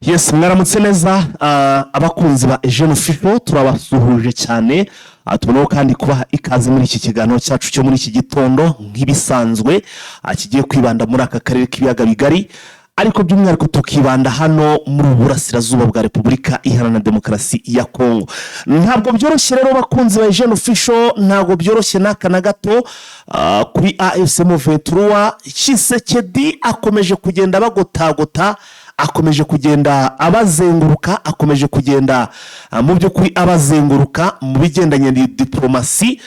Yes, mwaramutse neza, abakunzi ba Eugene Official, turabasuhuje cyane. Tuboneyeho kandi kubaha ikaze muri iki kiganiro cyacu cyo muri iki gitondo nk'ibisanzwe, kigiye kwibanda muri aka karere k'ibiyaga bigari, ariko by'umwihariko tukibanda hano muri ubu burasirazuba bwa Repubulika Iharanira Demokarasi ya Kongo. Ntabwo byoroshye rero, bakunzi ba Eugene Official, ntabwo byoroshye n'aka na gato kuri AFC M23. Tshisekedi akomeje kugenda bagotagota, akomeje kugenda abazenguruka, akomeje kugenda mu by'ukuri abazenguruka mu bigendanye na diporomasi.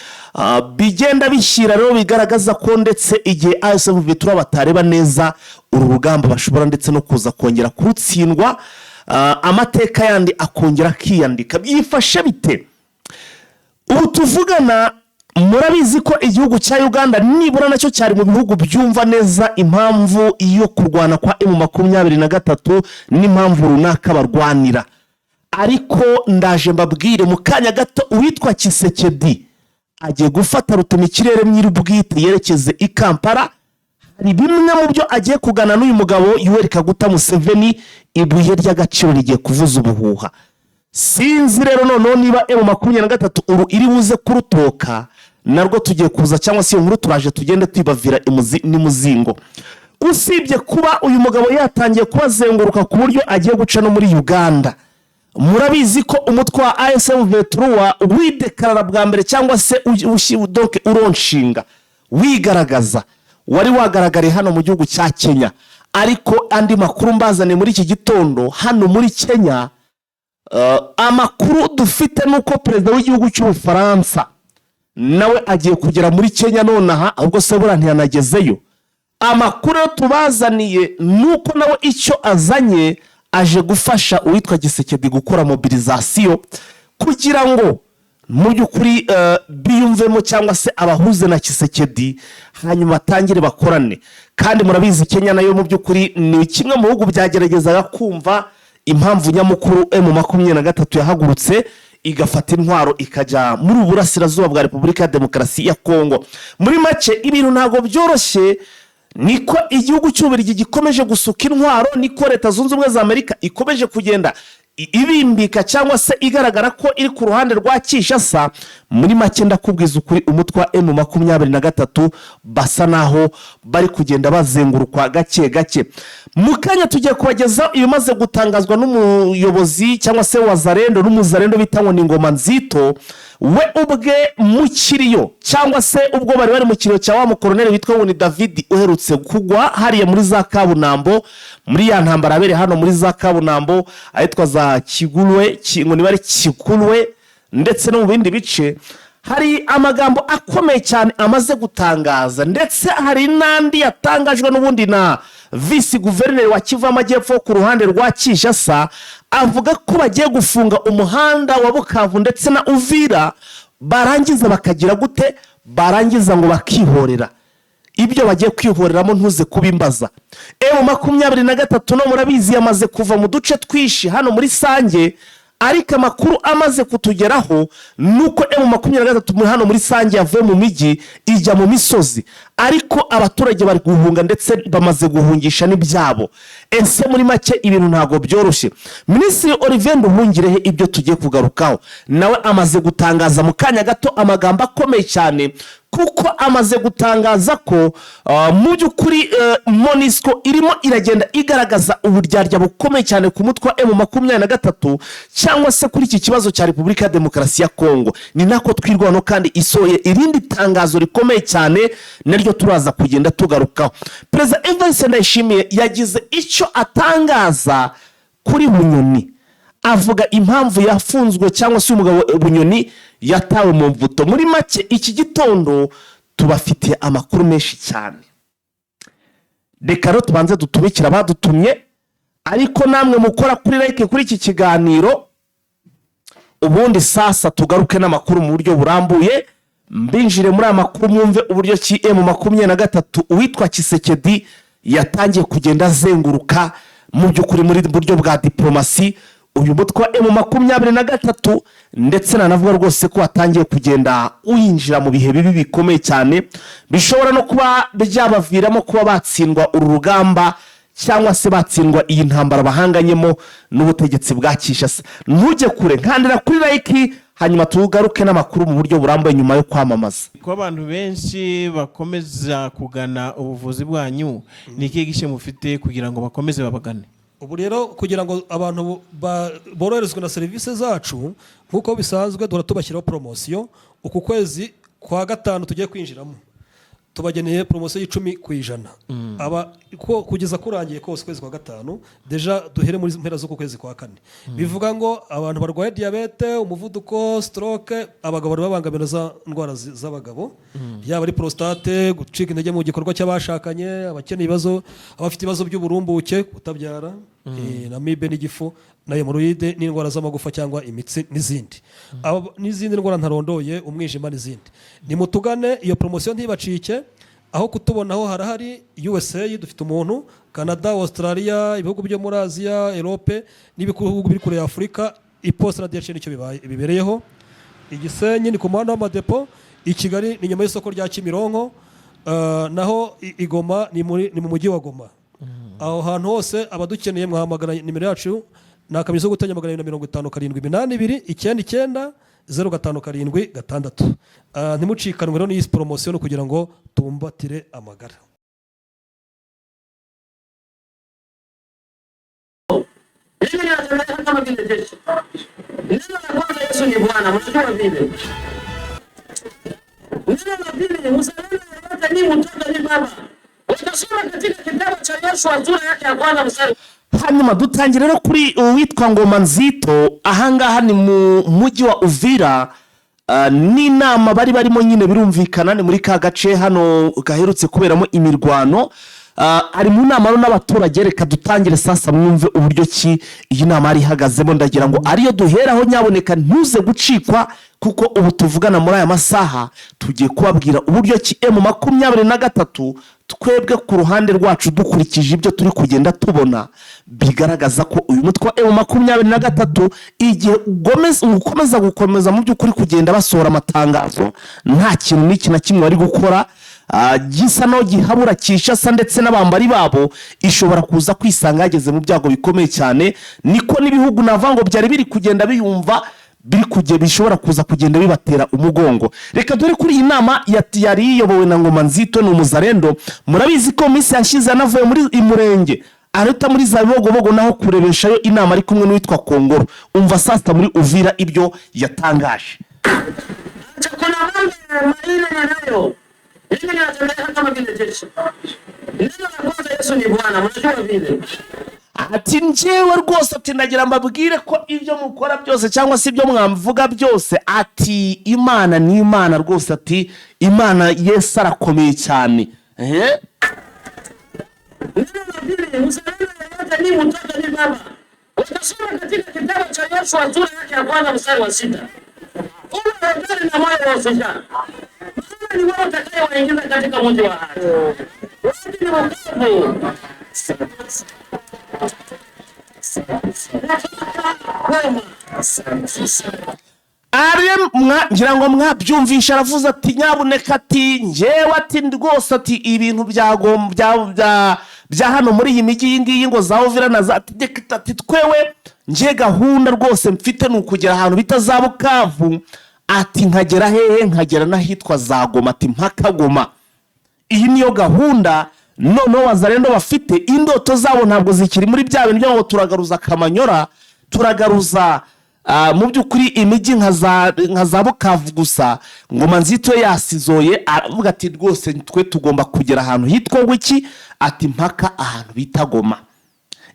Bigenda bishyira rero bigaragaza ko ndetse igihe AFC M23 batareba neza uru rugamba, bashobora ndetse no kuza kongera kurutsindwa, amateka yandi akongera akiyandika. Byifashe bite ubu tuvugana? Murabizi ko igihugu cya Uganda nibura nacyo cyari mu bihugu byumva neza impamvu yo kurwana kwa M23 n'impamvu runaka barwanira. Ariko ndaje mbabwire mu kanya gato, uwitwa Tshisekedi agiye gufata rutemikirere nyir'ubwite yerekeze i Kampala. Hari bimwe mu byo agiye kugana n'uyu mugabo Yoweri Kaguta Museveni. Ibuye ry'agaciro rigiye kuvuza ubuhuha. Sinzi rero noneho niba M23 uru iri buze kurutoka narwo tugiye kuza, cyangwa se iyo nkuru turaje tugende twibavira imuzi n'imuzingo. Usibye kuba uyu mugabo yatangiye kubazenguruka ku buryo agiye guca no muri Uganda, murabizi ko umutwe wa AFC M23 widekarara bwa mbere, cyangwa se donc uronshinga wigaragaza, wari wagaragariye hano mu gihugu cya Kenya. Ariko andi makuru mbazaniye muri iki gitondo hano muri Kenya, amakuru dufite ni uko perezida w'igihugu cy'Ubufaransa nawe agiye kugera muri Kenya nonaha. Ahubwo se buriya ntiyanagezeyo? Amakuru yo tubazaniye ni uko nawe icyo azanye, aje gufasha uwitwa Tshisekedi gukora mobilisation kugira ngo mu by'ukuri biyumvemo cyangwa se abahuze na Tshisekedi, hanyuma batangire bakorane. Kandi murabizi, Kenya nayo mu by'ukuri ni kimwe mu bihugu byageragezaga kumva impamvu nyamukuru M23 yahagurutse igafata intwaro ikajya muri ubu burasirazuba bwa Repubulika ya Demokarasi ya Kongo. Muri make, ibintu ntabwo byoroshye. Niko igihugu cy'Ububiligi gikomeje gusuka intwaro, niko Leta Zunze Ubumwe za Amerika ikomeje kugenda ibimbika cyangwa se igaragara ko iri ku ruhande rwa Kinshasa. Muri make, ndakubwiza ukuri, umutwe wa M23 basa naho bari kugenda bazengurukwa gake gake. Mu kanya tugiye kubagezaho ibimaze gutangazwa n'umuyobozi cyangwa se wazarendo n'umuzarendo bita ngo ni Ngoma Nzito, we ubwe mu kiriyo, cyangwa se ubwo bari mu kiriyo cya wa mukoroneri witwa ngo ni David uherutse kugwa hariya muri za Kabunambo, muri ya ntambara yabereye hano muri za Kabunambo, ahitwa za Kigurwe, ngo niba ari Kikurwe, ndetse no mu bindi bice. Hari amagambo akomeye cyane amaze gutangaza, ndetse hari n'andi yatangajwe n'ubundi na visi guverineri wa Kivu y'Amajyepfo ku ruhande rwa Kinshasa, avuga ko bagiye gufunga umuhanda wa Bukavu ndetse na Uvira, barangiza bakagira gute? Barangiza ngo bakihorera. Ibyo bagiye kwihoreramo ntuze kubimbaza. M23 no murabizi yamaze kuva mu duce twinshi hano muri Sange, ariko amakuru amaze kutugeraho ni uko M23 muri hano muri Sange yavuye mu mijyi ijya mu misozi, ariko abaturage bari guhunga, ndetse bamaze guhungisha n'ibyabo. Ese muri make, ibintu ntabwo byoroshye. Minisitiri Olivier Nduhungirehe, ibyo tugiye kugarukaho, nawe amaze gutangaza mu kanya gato amagambo akomeye cyane, kuko amaze gutangaza ko mu by'ukuri MONUSCO irimo iragenda igaragaza uburyarya bukomeye cyane ku mutwe wa M23, cyangwa se kuri iki kibazo cya Repubulika ya Demokarasi ya Kongo. Ni nako Twirwano kandi isohoye irindi tangazo rikomeye cyane, naryo turaza kugenda tugarukaho. Perezida Evariste Ndayishimiye yagize icyo atangaza kuri Bunyoni, avuga impamvu yafunzwe, cyangwa se umugabo Bunyoni yatawe mu mvuto. Muri make, iki gitondo tubafitiye amakuru menshi cyane. Reka rero tubanze dutumikire abadutumye, ariko namwe mukora kuri like kuri iki kiganiro, ubundi sasa tugaruke n'amakuru mu buryo burambuye. Mbinjire muri aya makuru, mwumve uburyo ki M23, uwitwa Tshisekedi yatangiye kugenda azenguruka mu by'ukuri muri buryo bwa diporomasi uyu mutwe wa M23, ndetse nanavuga rwose ko watangiye kugenda winjira mu bihe bibi bikomeye cyane, bishobora no kuba byabaviramo kuba batsindwa uru rugamba, Cyangwa se batsindwa iyi ntambara bahanganyemo n'ubutegetsi bwa Kinshasa? Ntujye kure, nkandira kuri like, hanyuma tugaruke n'amakuru mu buryo burambuye nyuma yo kwamamaza. Ko abantu benshi bakomeza kugana ubuvuzi bwanyu, ni ikihe gishya mufite kugira ngo bakomeze babagane? Ubu rero, kugira ngo abantu boroherezwe na serivisi zacu, nk'uko bisanzwe duhora tubashyiraho poromosiyo. Uku kwezi kwa gatanu tugiye kwinjiramo tubageneye poromosiyo y'10%. Aba ko kugeza kurangiye kose ukwezi kwa gatanu, déjà duhere muri mpera z'uku kwezi kwa kane. Bivuga ngo abantu barwaye diyabete, umuvuduko, stroke, abagabo bari babangamira za ndwara z'abagabo, yaba ari prostate, gucika intege mu gikorwa cy'abashakanye, abakeneye ibibazo, abafite ibibazo by'uburumbuke, kutabyara, n'amibe n'igifu na hémorroïdes n'indwara z'amagufa cyangwa imitsi n'izindi. N'izindi ndwara ntarondoye, umwijima n'izindi. Nimutugane, iyo poromosiyo ntibacike. Aho kutubonaho harahari: USA dufite umuntu, Canada, Australia, ibihugu byo muri Aziya, Europe n'ibihugu biri kure ya Afurika. Iposita na DHL nicyo bibereyeho. Igisenyi ni ku muhanda w'amadepo, i Kigali ni nyuma y'isoko rya Kimironko, naho i Goma ni mu mujyi wa Goma. Aho hantu hose abadukeneye mwahamagara nimero yacu, ni akamenyetso guteranya 257 829 905 76. Ntimucikanwe rero n'iyi poromosiyo, ni ukugira ngo tumbatire amagara. Mimi ninatembea kama vile jeshi. Neno la kwanza, Yesu ni Bwana, mnajua vile. Neno la pili, mzalendo yeyote ni mtoto ni baba. Utasoma katika kitabu cha Yoshua sura yake ya kwanza mstari Hanyuma dutangira rero kuri uwitwa Ngoma Nzito. Ahangaha ni mu mujyi wa Uvira. N'inama bari barimo nyine, birumvikana ni muri ka gace hano gaherutse kuberamo imirwano. Ari mu nama rero n'abaturage. Reka dutangire sasa mwumve uburyo ki iyi nama yari ihagazemo. Ndagira ngo ariyo duheraho, nyaboneka ntuze gucikwa, kuko ubu tuvugana muri aya masaha tugiye kubabwira uburyo ki M23, twebwe ku ruhande rwacu dukurikije ibyo turi kugenda tubona, bigaragaza ko uyu mutwe wa M23, igihe ukomeza gukomeza mu by'ukuri kugenda basohora amatangazo, nta kintu n'iki na kimwe bari gukora gisa naho gihabura Kinshasa ndetse n'abambari babo, ishobora kuza kwisanga yageze mu byago bikomeye cyane. Niko n'ibihugu navuga ngo byari biri kugenda biyumva biri kujya bishobora kuza kugenda bibatera umugongo. Reka dore kuri iyi nama yari iyobowe na Ngoma Nzito, ni umuzarendo. Murabizi ko mu minsi yashize yanavuye muri Imurenge aruta muri za Bibogobogo, naho kurebeshayo inama ari kumwe n'uwitwa Kongoro. Umva sasa muri Uvira ibyo yatangaje. Acha kuna mambo manne ninayo. Mimi ninatembea kama vile jeshi. Neno la kwanza, Yesu ni Bwana, mnajua vile. Ati njyewe rwose, ati ndagira mbabwire ko ibyo mukora byose cyangwa se ibyo mwamvuga byose, ati Imana ni Imana rwose, ati Imana, Yesu arakomeye cyane. Ehe. Neno la pili, mzalendo yeyote ni mtoto ni baba. Utasoma katika kitabu cha Yoshua sura yake ya kwanza mstari wa sita. Uwe hodari na moyo wa ushujaa. Maana ni wewe utakayewaingiza katika mji wa ahadi. Wote ni wokovu. Wema. Ari ngira ngo mwabyumvisha, aravuze ati nyabuneka, ati njyewe, ati rwose, ati ibintu bya hano muri iyi mijyi iyi ngiyi ngo za Uvira na za ati twewe nje gahunda rwose mfite ni ukugera ahantu bita za Bukavu, ati nkagera hehe, nkagera n'ahitwa za Goma, ati mpaka Goma. Iyi niyo gahunda noneho wazarendo bafite. Indoto zabo ntabwo zikiri muri bya bintu byo ngo turagaruza Kamanyora, turagaruza mu by'ukuri imijyi nka za Bukavu gusa. Ngoma Nzito yasizoye, aravuga ati rwose twe tugomba kugera ahantu hitwa ngo iki, ati mpaka ahantu bita Goma.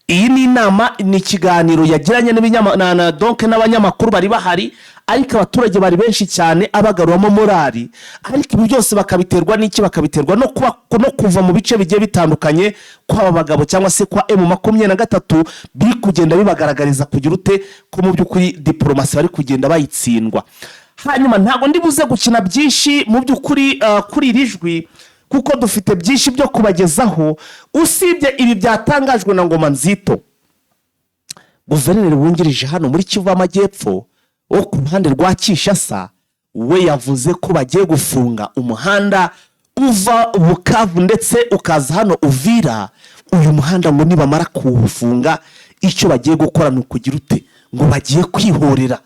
Iyi ni inama, ni ikiganiro yagiranye na donc n'abanyamakuru bari bahari, ariko abaturage bari benshi cyane, abagaruramo morale. Ariko ibi byose bakabiterwa n'iki? Bakabiterwa no kuba no kuva mu bice bigiye bitandukanye kw'aba bagabo cyangwa se kwa M23, biri kugenda bibagaragariza kugira ute ko mu by'ukuri diporomasi bari kugenda bayitsindwa. Hanyuma ntabwo ndi buze gukina byinshi mu by'ukuri kuri iri jwi, kuko dufite byinshi byo kubagezaho. Usibye ibi byatangajwe na Ngoma Nzito, guverineri wungirije hano muri Kivu y'Amajyepfo wo ku ruhande rwa Kinshasa we yavuze ko bagiye gufunga umuhanda. Uva Bukavu ndetse ukaza hano Uvira. Uyu muhanda ngo nibamara kuwufunga, icyo bagiye gukora ni ukugira ute? Ngo bagiye kwihorera.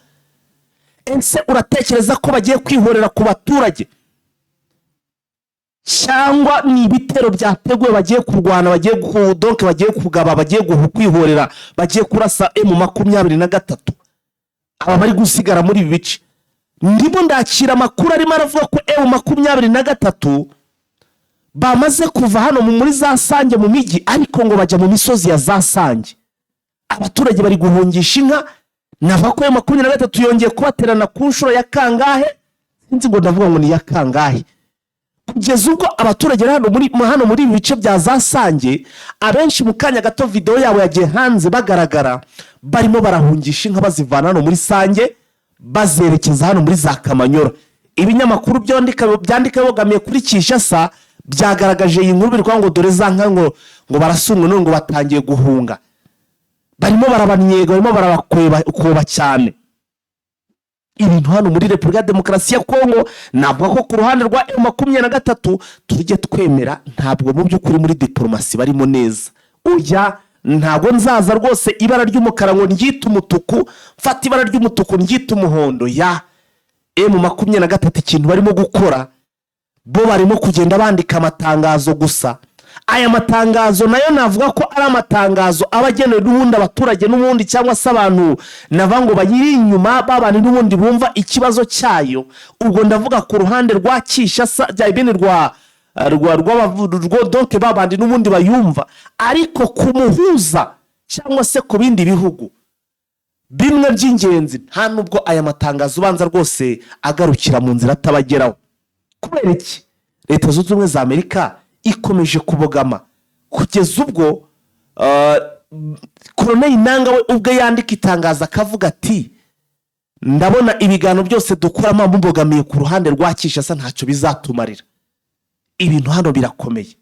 Ese uratekereza ko bagiye kwihorera ku baturage, cyangwa ni ibitero byateguwe bagiye kurwana, bagiye donc bagiye kugaba, bagiye kwihorera, bagiye kurasa M23, aba bari gusigara muri ibi bice? Ndimo ndakira amakuru arimo aravuga ko M23 bamaze kuva hano muri za Sange mu mijyi, ariko ngo bajya mu misozi ya za Sange. Abaturage bari guhungisha inka. Navuga ko M23 yongeye kubaterana ku nshuro ya kangahe? Sinzi ngo ndavuga ngo ni iya kangahe, kugeza ubwo abaturage hano muri ibi bice bya za Sange, abenshi mu kanya gato videwo yabo yagiye hanze, bagaragara barimo barahungisha inka, bazivana hano muri Sange bazerekeza hano muri za Kamanyora. Ibinyamakuru byandika bogamiye kuri Kinshasa byagaragaje iyi nkuru, biri kuvuga ngo dore za nka ngo barasumwe, none ngo batangiye guhunga, barimo barabanyega, barimo barabakoba cyane. Ibintu hano muri Repubulika ya Demokarasi ya Kongo, navuga ko ku ruhande rwa M23, tujye twemera, ntabwo mu by'ukuri muri diporomasi barimo neza. Ujya ntabwo nzaza rwose ibara ry'umukara ngo ndyite umutuku, mfate ibara ry'umutuku ndyite umuhondo. Ya M23, ikintu barimo gukora, bo barimo kugenda bandika amatangazo gusa. Aya matangazo nayo navuga ko ari amatangazo aba agenewe n'ubundi abaturage n'ubundi, cyangwa se abantu nava ngo bayiri inyuma, babandi n'ubundi bumva ikibazo cyayo. Ubwo ndavuga ku ruhande rwa Kinshasa, bya ibindi rwa donc babandi n'ubundi bayumva, ariko ku muhuza cyangwa se ku bindi bihugu bimwe by'ingenzi, nta nubwo aya matangazo ubanza rwose agarukira mu nzira atabageraho. Kubera iki? Leta Zunze Ubumwe za Amerika ikomeje kubogama kugeza ubwo Koroneli Nanga we ubwe yandika itangazo akavuga ati: "Ndabona ibiganiro byose dukoramo mubogamiye ku ruhande rwa Kinshasa, ntacyo bizatumarira." Ibintu hano birakomeye.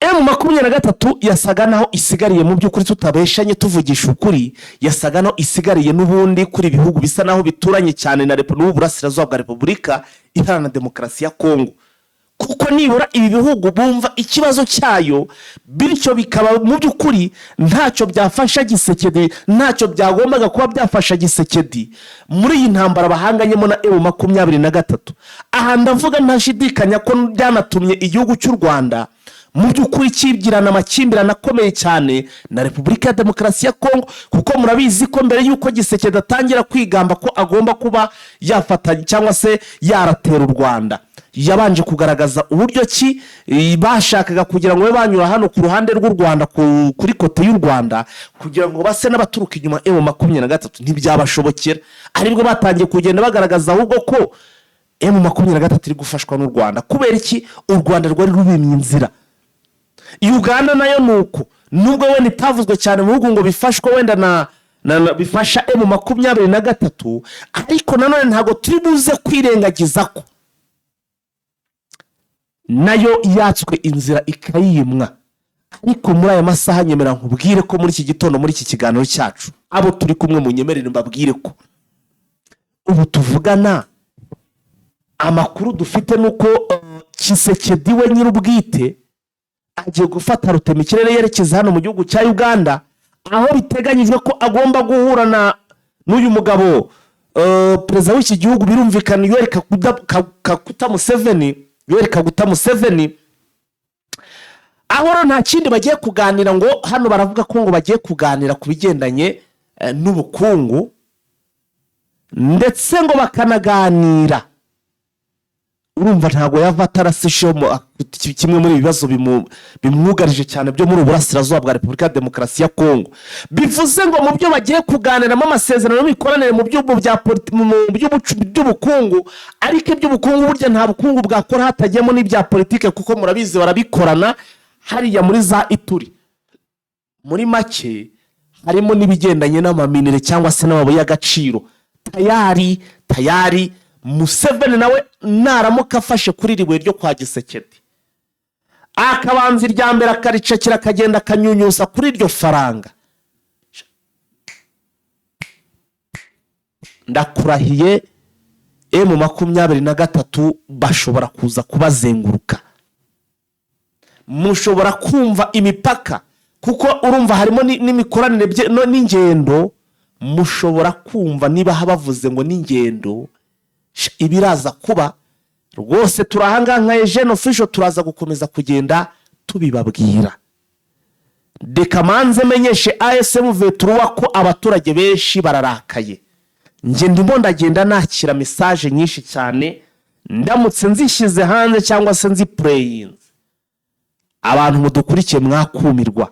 M23 yasaga naho isigariye, mu by'ukuri tutabeshanye, tuvugisha ukuri, yasaga naho isigariye n'ubundi kuri ibihugu bisa naho bituranye cyane na n'uburasirazuba bwa Repubulika Iharanira Demokarasi ya Kongo, kuko nibura ibi bihugu bumva ikibazo cyayo, bityo bikaba mu by'ukuri ntacyo byafasha Tshisekedi, ntacyo byagombaga kuba byafasha Tshisekedi muri iyi ntambara bahanganyemo na M23. Aha ndavuga ntashidikanya ko byanatumye igihugu cy'u Rwanda mu by'ukuri kibwirana amakimbirane akomeye cyane na Repubulika ya Demokarasi ya Kongo, kuko murabizi ko mbere y'uko Tshisekedi atangira kwigamba ko agomba kuba yafata cyangwa se yaratera u Rwanda, yabanje kugaragaza uburyo ki bashakaga kugira ngo babe banyura hano ku ruhande rw'u Rwanda, kuri côté y'u Rwanda, kugira ngo base n'abaturuka inyuma M23. Ntibyabashobokera, aribwo batangiye kugenda bagaragaza ahubwo ko M23 iri gufashwa n'u Rwanda. Kubera iki? U Rwanda rwari rubimye inzira. Uganda nayo ni uko, nubwo wenda itavuzwe cyane mu bihugu ngo bifashwe wenda na bifasha M23, ariko nanone ntabwo turi buze kwirengagiza ko nayo yatswe inzira ikayimwa. Ariko muri aya masaha, nyemera nkubwire ko muri iki gitondo, muri iki kiganiro cyacu, abo turi kumwe, munyemerere mbabwire ko ubu tuvugana, amakuru dufite ni uko Tshisekedi we nyir'ubwite agiye gufata rutemikirere yerekeza hano mu gihugu cya Uganda, aho biteganyijwe ko agomba guhura na n'uyu mugabo, perezida w'iki gihugu, birumvikana, Yoweri Kaguta Museveni, Yoweri Kaguta Museveni, aho rero nta kindi bagiye kuganira. Ngo hano baravuga ko ngo bagiye kuganira ku bigendanye n'ubukungu, ndetse ngo bakanaganira, urumva ntabwo yava atarasisheho kimwe muri ibi bibazo bimwugarije cyane byo muri uburasirazuba bwa Repubulika ya Demokarasi ya Kongo. Bivuze ngo mu byo bagiye kuganiramo, amasezerano y'imikoranire mu bya mu by'ubukungu. Ariko iby'ubukungu, burya nta bukungu bwakora hatagiyemo n'ibya politike, kuko murabizi barabikorana hariya muri za Ituri. Muri make harimo n'ibigendanye n'amaminerais cyangwa se n'amabuye y'agaciro. Tayari tayari Museveni nawe naramuka afashe kuri iri buye ryo kwa Tshisekedi, akabanza irya mbere akaricakira, akagenda akanyunyuza kuri iryo faranga, ndakurahiye M23 bashobora kuza kubazenguruka. Mushobora kumva imipaka, kuko urumva harimo n'imikoranire n'ingendo. Mushobora kumva niba bavuze ngo n'ingendo ibiraza kuba rwose. Turahangaha nka Eugene Official, turaza gukomeza kugenda tubibabwira. Reka manze menyeshe AFC M23 ko abaturage benshi bararakaye. Njye ndimo ndagenda nakira message nyinshi cyane. Ndamutse nzishyize hanze cyangwa se nzipureyinze, abantu mudukurikiye mwakumirwa.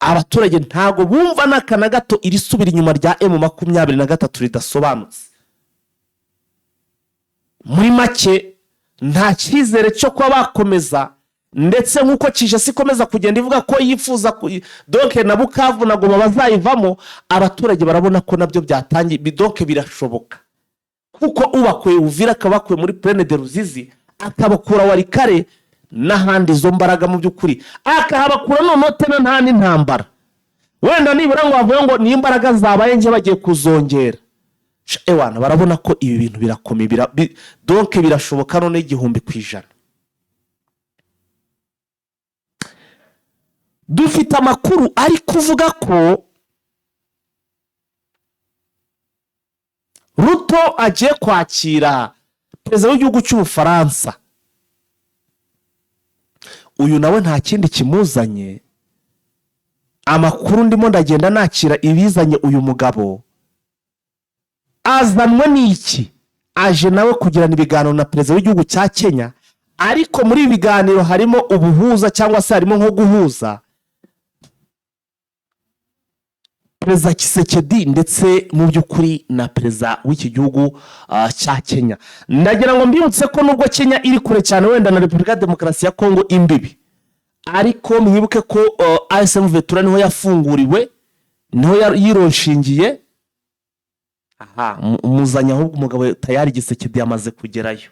Abaturage ntago bumva n'aka na gato iri subira inyuma rya M23 ridasobanutse. Muri make, nta cyizere cyo kuba bakomeza, ndetse nk'uko Kinshasa ikomeza kugenda ivuga ko yifuza donc na Bukavu na Goma bazayivamo, abaturage barabona ko nabyo byatangiye, donc birashoboka, kuko ubakuye Uvira, akabakuye muri Plaine de Ruzizi, akabakura Walikale n'ahandi, izo mbaraga mu by'ukuri akahabakura, noneho tena nta n'intambara wenda nibura ngo bavuge ngo niyo imbaraga zabaye nke bagiye kuzongera. Ewana, barabona ko ibi bintu birakomeye, donc birashoboka none 1000%. Dufite amakuru ari kuvuga ko Ruto agiye kwakira perezida w'igihugu cy'Ubufaransa. Uyu nawe nta kindi kimuzanye. Amakuru ndimo ndagenda nakira, ibizanye uyu mugabo, azanwe n'iki? Aje nawe kugirana ibiganiro na perezida w'igihugu cya Kenya, ariko muri ibi biganiro harimo ubuhuza cyangwa se harimo nko guhuza perezida Tshisekedi ndetse mu by'ukuri na perezida w'iki gihugu cya Kenya. Ndagira ngo mbibutse ko nubwo Kenya iri kure cyane wenda na Repubulika ya Demokarasi ya Kongo imbibi, ariko mwibuke ko AFC M23 niho yafunguriwe, niho yironshingiye. Aha muzanye ahubwo umugabo tayari Tshisekedi yamaze kugerayo,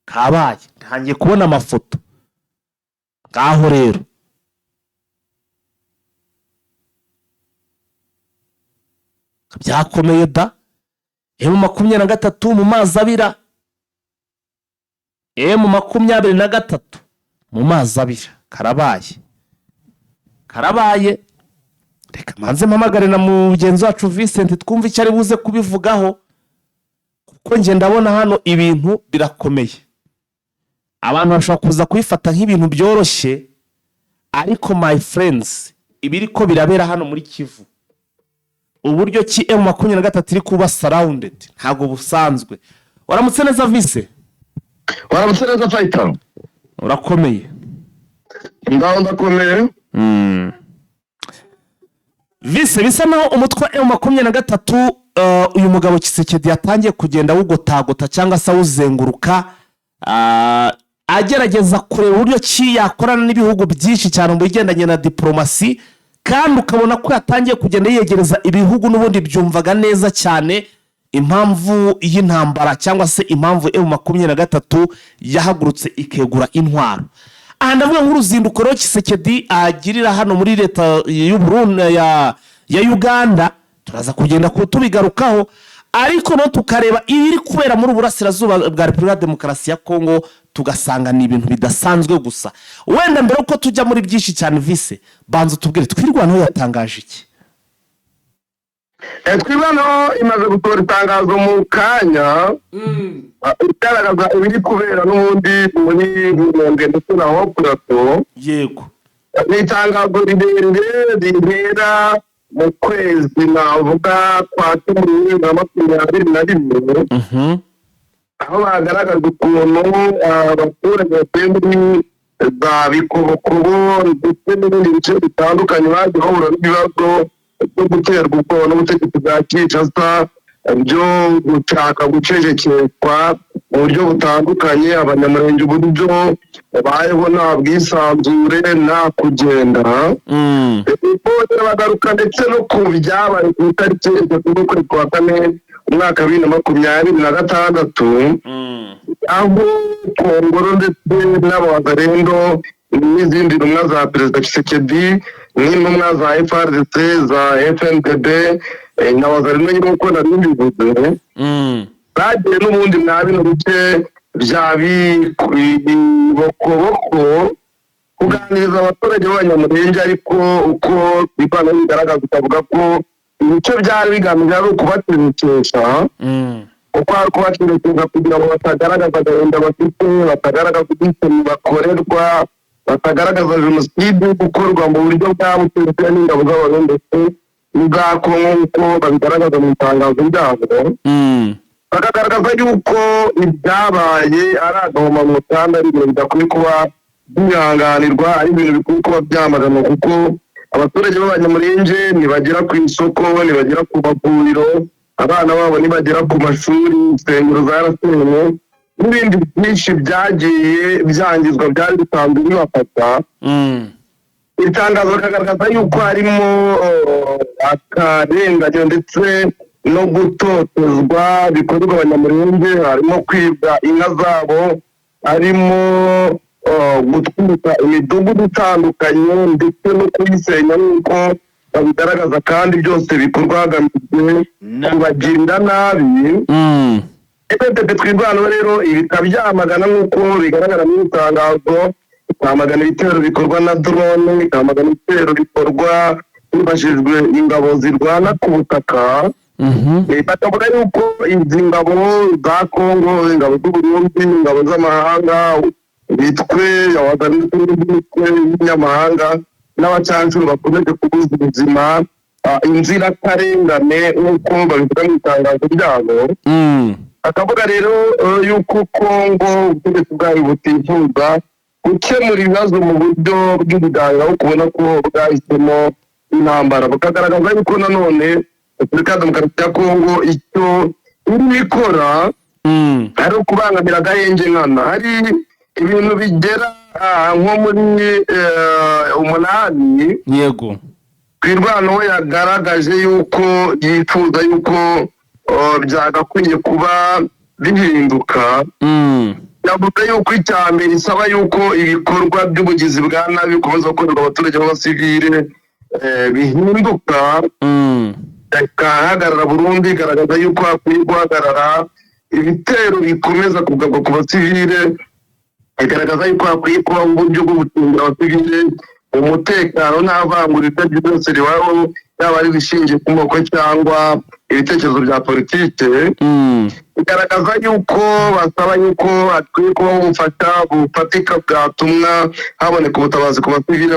kabaye, ntangiye kubona amafoto ngaho rero. Byakomeye da. M23 mu mazi abira, M23 mu mazi abira, karabaye, karabaye. Reka manze mpamagare na mugenzi wacu Vincent twumve icyo ari buze kubivugaho, kuko njye ndabona hano ibintu birakomeye. Abantu bashobora kuza kubifata nk'ibintu byoroshye, ariko my friends, ibiri ko birabera hano muri Kivu, uburyo ki M23 iri kuba surrounded ntabwo busanzwe. Waramutse neza Vise? Waramutse neza Fighter. Urakomeye? Ngaho ndakomeye. Vise, bisa naho umutwe wa M23, uyu mugabo Tshisekedi yatangiye kugenda awugotagota cyangwa se awuzenguruka, agerageza kureba uburyo ki yakorana n'ibihugu byinshi cyane mu bigendanye na diporomasi, kandi ukabona ko yatangiye kugenda yiyegereza ibihugu n'ubundi byumvaga neza cyane impamvu y'intambara cyangwa se impamvu M23 yahagurutse ikegura intwaro. Aha ndavuga nk'uruzinduko rero Tshisekedi agirira hano muri leta y'Uburundi ya Uganda, turaza kugenda tubigarukaho, ariko no tukareba ibiri kubera muri uburasirazuba bwa Repubulika ya Demokarasi ya Kongo, tugasanga ni ibintu bidasanzwe gusa. Wenda mbere uko tujya muri byinshi cyane, Vise, banza utubwire Twirwaneho yatangaje iki? Twirwaneho imaze gusohora itangazo mu kanya, igaragaza ibiri kubera n'ubundi muri Rumonge ndetse na Haut-Plateau. Ni itangazo rirerire rihera mu kwezi navuga kwa 10 2021, aho bagaragaza ukuntu abaturage batuye muri za Bikobokobo ndetse n'ibindi bice bitandukanye bagiye bahura n'ibibazo byo guterwa ubwoba n'ubutegetsi bwa Kinshasa, byo gushaka gucecekeshwa mu buryo butandukanye. Abanyamurenge uburyo babayeho nta bwisanzure, nta kugenda. Bongera bagaruka ndetse no ku byabaye ku itariki 3 z'ukwezi kwa 4 umwaka wa 2026, aho Kongolo ndetse n'Abazarendo n'izindi ntumwa za Perezida Tshisekedi n'intumwa za FARDC, za FNDB na Wazalendo nyine nk'uko nari mbivuze, Bagiye n'ubundi mwa bino bice bya Bibokoboko kuganiriza abaturage b'Abanyamurenge, ariko uko ikoranabuhanga bigaragaza ukavuga ko ibice byari bigamije ari ukubaterekesha, kuko ari kubaterekeza kugira ngo batagaragaza agahinda bafite, batagaragaza ubwicanyi bakorerwa, batagaragaza jenoside iri gukorwa mu buryo bwa butegetsi n'ingabo z'Abarundi ndetse n'ubwa Kongo, nk'uko babigaragaza mu itangazo ryabo. Bakagaragaza yuko ibyabaye ari agahomamunwa kandi ari ibintu bidakwiye kuba byihanganirwa, ari ibintu bikwiye kuba byamaganwa, kuko abaturage b'Abanyamurenge ntibagera ku isoko, ntibagera ku mavuriro, abana babo ntibagera ku mashuri, insengero zarasenywe n'ibindi byinshi byagiye byangizwa byari bisanzwe bibafata. Itangazo rikagaragaza yuko harimo akarengane ndetse no gutotezwa bikorerwa Abanyamurenge, harimo kwibwa inka zabo, harimo gutwika imidugudu itandukanye ndetse no kuyisenya nk'uko babigaragaza, kandi byose bikorwa hagamijwe kubagirira nabi. EPP Twirwaneho rero ibi ikabyamagana nk'uko bigaragara mu itangazo, ikamagana ibitero bikorwa na drone, ikamagana ibitero bikorwa hifashishijwe ingabo zirwana ku butaka. Bakavuga yuko izi ngabo za Kongo, ingabo z'Uburundi, ingabo z'amahanga, imitwe ya Wazalendo n'imitwe y'inyamahanga n'abacancuro bakomeje kubuza ubuzima inzirakarengane nk'uko babivuga mu itangazo ryabo. Akavuga rero yuko Kongo ubutegetsi bwayo butifuza gukemura ibibazo mu buryo bw'ibiganiro, aho kubona ko bwahisemo intambara. Bukagaragaza yuko nanone Repubulika ya Demokarasi ya Kongo icyo irimo ikora ari ukubangamira agahenge nkana. Hari ibintu bigera nko muri 8. Twirwaneho yagaragaje yuko yifuza yuko byagakwiye kuba bihinduka. Yavuze yuko icya mbere isaba yuko ibikorwa by'ubugizi bwa nabi bikomeza gukorerwa abaturage b'abasivile bihinduka, bikahagarara burundu. Igaragaza yuko hakwiye guhagarara ibitero bikomeza kugabwa ku basivile, igaragaza yuko hakwiye kubaho uburyo bwo gucungira abasivile umutekano nta vangura iryo ari ryo ryose ribaho, yaba ari irishingiye ku moko cyangwa ibitekerezo bya politike. Igaragaza yuko basaba yuko hakwiye kubaho ubufasha bufatika bwatumwa haboneka ubutabazi ku basivile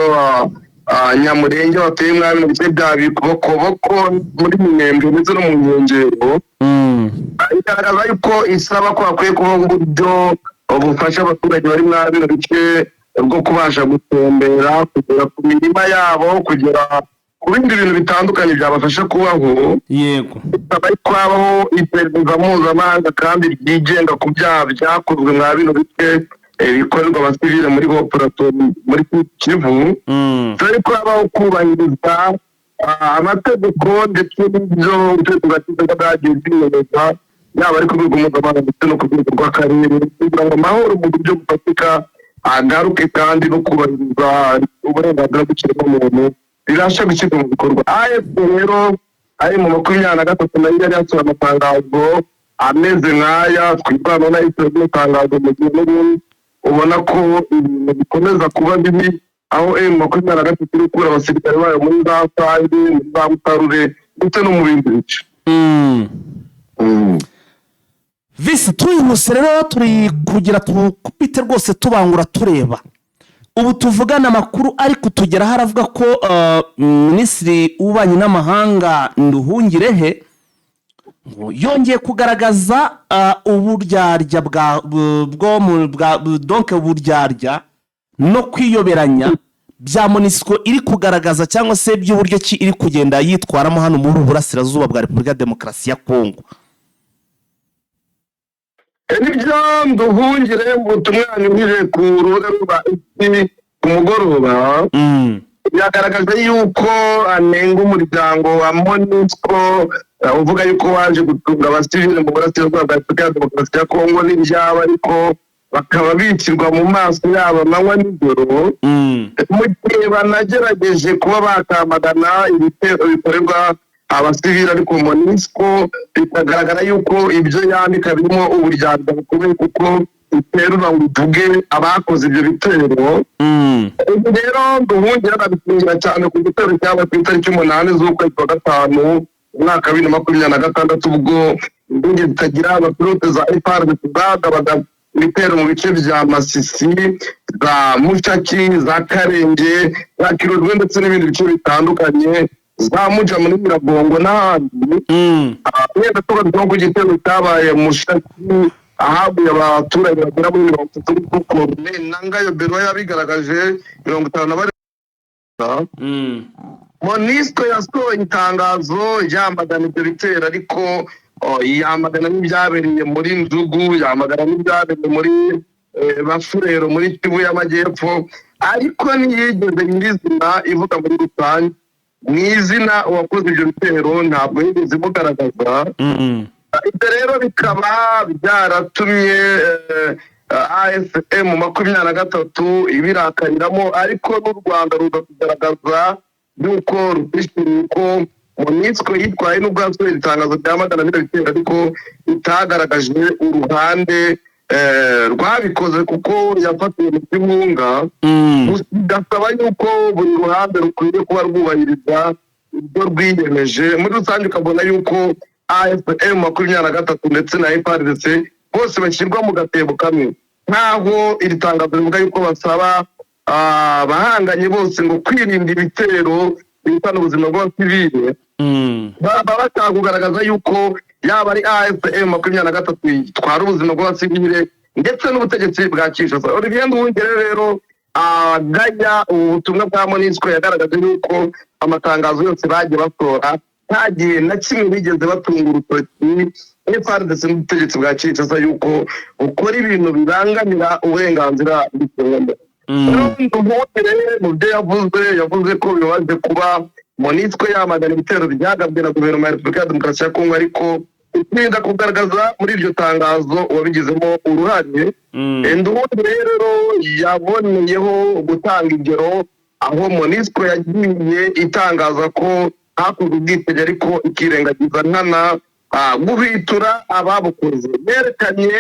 Nyamurenge batuye mwami mu bice bya Bibokoboko muri Minembwe ndetse no mu nkengero. Igaragaza yuko isaba ko hakwiye kubaho uburyo bufasha abaturage bari muri bino bice bwo kubasha gutembera, kugera ku mirima yabo, kugera ku bindi bintu bitandukanye byabafasha kubaho. Bisaba yuko habaho iperereza mpuzamahanga kandi ryigenga ku byaha byakozwe mwa bino bice bikorerwa abasivile muri Plateau, muri Kivu. Dore ko habaho kubahiriza amategeko ndetse n'ibyo ubutegetsi bwa Kinshasa bwagiye bwiyemeza, yaba ari ku rwego mpuzamahanga ndetse no ku rwego rw'akarere, kugira ngo amahoro mu buryo bufatika agaruke kandi no kubahiriza uburenganzira bw'ikiremwamuntu bibashe gushyirwa mu bikorwa. AFC rero ari mu 23 nayo yari yasohoye amatangazo ameze nk'aya Twirwaneho nayo isohoye itangazo, mu gihe n'ubundi ubona ko ibintu bikomeza kuba bibi, aho M23 iri gukura abasirikare bayo muri za Sange, muri za Mutarure ndetse no mu bindi bice. Visi tuyihuse rero, turi kugira tukubite rwose tubangura tureba. Ubu tuvugana amakuru ari kutugeraho aravuga ko Minisitiri w'Ububanyi n'Amahanga Nduhungirehe ngo yongeye kugaragaza uburyarya bwa bwo mu bwa donc uburyarya no kwiyoberanya bya MONUSCO iri kugaragaza, cyangwa se by'uburyo ki iri kugenda yitwaramo hano muri ubu burasirazuba bwa Repubulika ya Demokarasi ya Kongo. Nibyo, Nduhungire mu butumwa yanyujije ku rubuga rwa X ku mugoroba yagaragaje yuko anenga umuryango wa MONUSCO uvuga yuko waje gutunga abasivile mu burasirazuba bwa Repubulika ya Demokarasi ya Kongo n'ibyabo, ariko bakaba bicirwa mu maso yabo amanywa nijoro, mu gihe banagerageje kuba bakamagana ibitero bikorerwa abasivili, ariko MONUSCO bikagaragara yuko ibyo yandika birimo uburyarya bukomeye, kuko iterura ngo ivuge abakoze ibyo bitero. Ubu rero Nduhungirehe arabishingira cyane ku gitero cyabaye ku itariki 8 z'ukwezi kwa gatanu umwaka wa 2026, ubwo indege zitagira abapilote za FARDC zagabaga ibitero mu bice bya Masisi, za Mushaki, za Karenge, za Kirurwe ndetse n'ibindi bice bitandukanye, za Muja muri Nyiragongo n'ahandi. Wenda tugarutse ku gitero cyabaye Mushaki ahaguye abaturage bagera muri 30, nk'uko Corneille Nangaa Yobeluo yabigaragaje, 54. MONUSCO yasohoye itangazo yamagana ibyo bitero, ariko yamagana n'ibyabereye muri Njugu, yamagana n'ibyabereye muri Bafurero muri Kivu y'Amajyepfo, ariko ntiyigeze nyirizina ivuga muri rusange mu izina uwakoze ibyo bitero, ntabwo yigeze imugaragaza. Ibyo rero bikaba byaratumye AFC M23 ibirakariramo, ariko n'u Rwanda ruza kugaragaza yuko rutishimiye ko MONUSCO yitwaye, n'ubwo yasohoye itangazo ryamagana bino bitero ariko itagaragaje uruhande rwabikoze, kuko yafatiwe mu by'inkunga. Gusa bigasaba yuko buri ruhande rukwiriye kuba rwubahiriza ibyo rwiyemeje. Muri rusange ukabona yuko AFC M23 ndetse na FARDC bose bashyirwa mu gatebo kamwe, nk'aho iri tangazo rivuga yuko basaba abahanganye bose ngo kwirinda ibitero bihitana ubuzima bw'abasivile. Baba bashaka kugaragaza yuko yaba ari AFC M23 itwara ubuzima bw'abasivile ndetse n'ubutegetsi bwa Kinshasa. Olivier Nduhungirehe rero agaya ubu butumwa bwa MONUSCO, yagaragaje yuko amatangazo yose bagiye basohora nta gihe na kimwe bigeze batunga urutoki FARDC n'ubutegetsi bwa Kinshasa yuko bukora ibintu bibangamira uburenganzira bw'ikiremwamuntu. Nduhungirehe mu byo yavuze, yavuze ko bibabaje kuba MONUSCO yamagana ibitero byagabwe na guverinoma ya Repubulika ya Demokarasi ya Kongo, ariko itinda kugaragaza muri iryo tangazo uwabigizemo uruhare. Nduhungirehe rero yaboneyeho gutanga ingero aho MONUSCO yagiye itangaza ko hakozwe ubwicanyi ariko ikirengagiza nkana guhwitura ababukoze. Yerekanye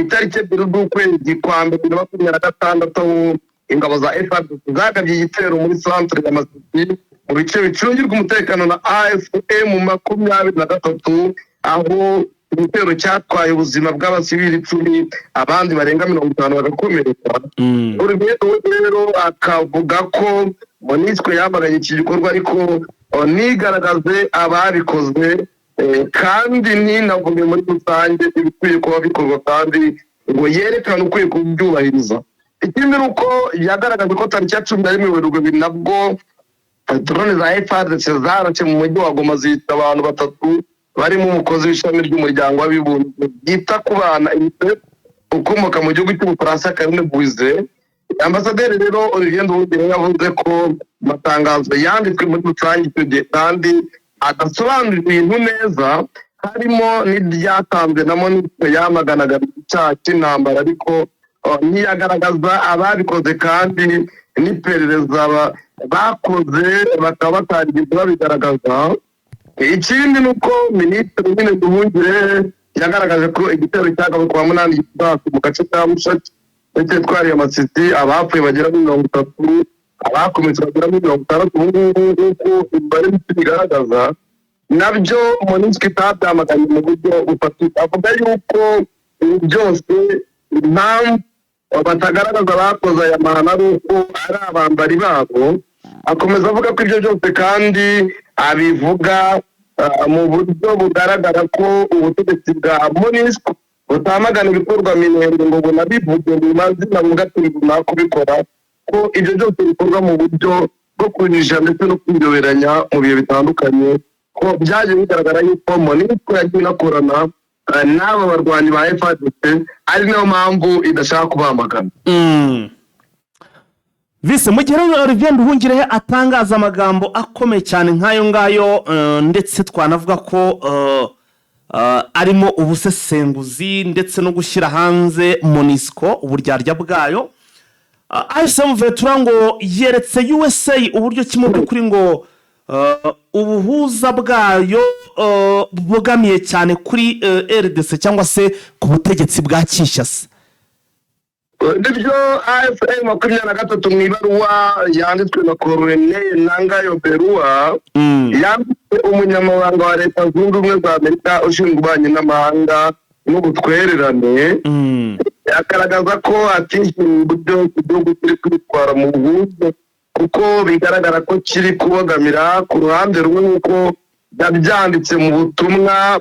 itariki 2 z'ukwezi kwa mbere 2026, aho ingabo za FARDC zagabye igitero muri centre ya Masisi mu bice bicungirwa umutekano na AFC M23, aho igitero cyatwaye ubuzima bw'abasivili 10, abandi barenga 50 bagakomereka. Olivier rero akavuga ko MONUSCO yamaganye iki gikorwa ariko ntigaragaze ababikoze, kandi ntinavuge muri rusange ibikwiye kuba bikorwa kandi ngo yerekane ukwiye kubyubahiriza. Ikindi ni uko yagaragaje ko tariki ya 11 Werurwe nabwo drone za FARDC zarashe mu mujyi wa Goma, zica abantu batatu barimo umukozi w'ishami ry'umuryango w'abibumbye ryita ku bana UNICEF ukomoka mu gihugu cy'Ubufaransa, Karine Buize. Ambasaderi rero Olivier Nduhungirehe yavuze ko amatangazo yanditswe muri rusange icyo gihe kandi adasobanura ibintu neza, harimo n'iryatanzwe na MONUSCO yamaganaga icyaha cy'intambara, ariko ntiyagaragaza ababikoze, kandi n'iperereza bakoze bakaba batarigeze babigaragaza. Ikindi ni uko minisitiri nyine Nduhungirehe yagaragaje ko igitero cyagabwe ku wa 8 Gicurasi mu gace ka Mushaki ndetse twariye Masisi, abapfuye bagera muri 30, abakomeretse bagera muri 60 ubu ngubu nk'uko imibare mike ibigaragaza. Nabyo MONUSCO itabyamaganye mu buryo bufatika. Avuga yuko ibi byose impamvu batagaragaza abakoze aya mahano ari uko ari abambari babo. Akomeza avuga ko ibyo byose kandi abivuga mu buryo bugaragara ko ubutegetsi bwa MONUSCO butamagana ibikorwa Minembwe ngo bunabivuge mu mazina, buvuga ati runaka kubikora, ko ibyo byose bikorwa mu buryo bwo kunyisha ndetse no kwiyoberanya mu bihe bitandukanye, ko byagiye bigaragara yuko MONUSCO yagiye inakorana n'aba barwanyi ba FARDC, ari nayo mpamvu idashaka kubamagana. Vise, mu gihe rero Olivier Nduhungirehe atangaza amagambo akomeye cyane nk'ayo ngayo, ndetse twanavuga ko arimo ubusesenguzi ndetse no gushyira hanze MONUSCO uburyarya bwayo, AFC M23 ngo yeretse USA uburyo ki mu by'ukuri ngo ubuhuza bwayo bubogamiye cyane kuri RDC cyangwa se ku butegetsi bwa Kinshasa. Nibyo, AFC 23 mu ibaruwa yanditswe na Corneille Nangaa Yobeluo, yanditse umunyamabanga wa Leta Zunze Ubumwe za Amerika ushinzwe ububanyi n'amahanga n'ubutwererane, agaragaza ko atishimiye uburyo igihugu kiri kwitwara mu buhuza, kuko bigaragara ko kiri kubogamira ku ruhande rumwe, nk'uko yabyanditse mu butumwa